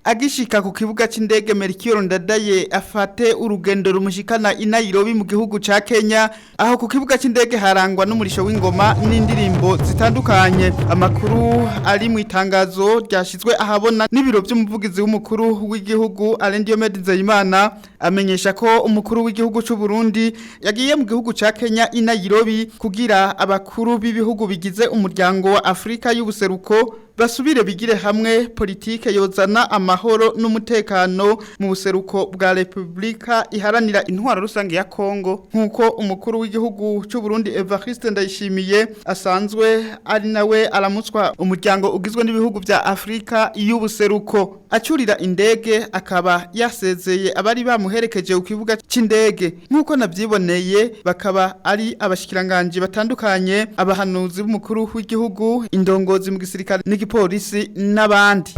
Agishika ku kibuga c'indege, Melchior Ndadaye afate urugendo rumushikana i Nairobi mu gihugu ca Kenya. Aho ku kibuga c'indege harangwa n'umurisho w'ingoma n'indirimbo zitandukanye. Amakuru ari mu itangazo ryashizwe ahabona n'ibiro by'umuvugizi w'umukuru w'igihugu Alain Diomede Nzeyimana amenyesha ko umukuru w'igihugu c'u Burundi yagiye mu gihugu ca Kenya i Nairobi kugira abakuru b'ibihugu bigize umuryango wa Afrika y'ubuseruko basubire bigire hamwe politike yozana amahoro n'umutekano mu buseruko bwa Republika Iharanira Intwaro Rusange ya Kongo, nkuko umukuru w'igihugu cy'u Burundi Evariste Ndayishimiye asanzwe ari nawe aramutswa umuryango ugizwe n'ibihugu bya Afrika y'ubuseruko. Acurira indege akaba yasezeye abari bamuherekeje ku kibuga c'indege, nkuko navyiboneye, bakaba ari abashikiranganje batandukanye, abahanuzi b'umukuru w'igihugu, indongozi mu gisirikare n'igipolisi n'abandi.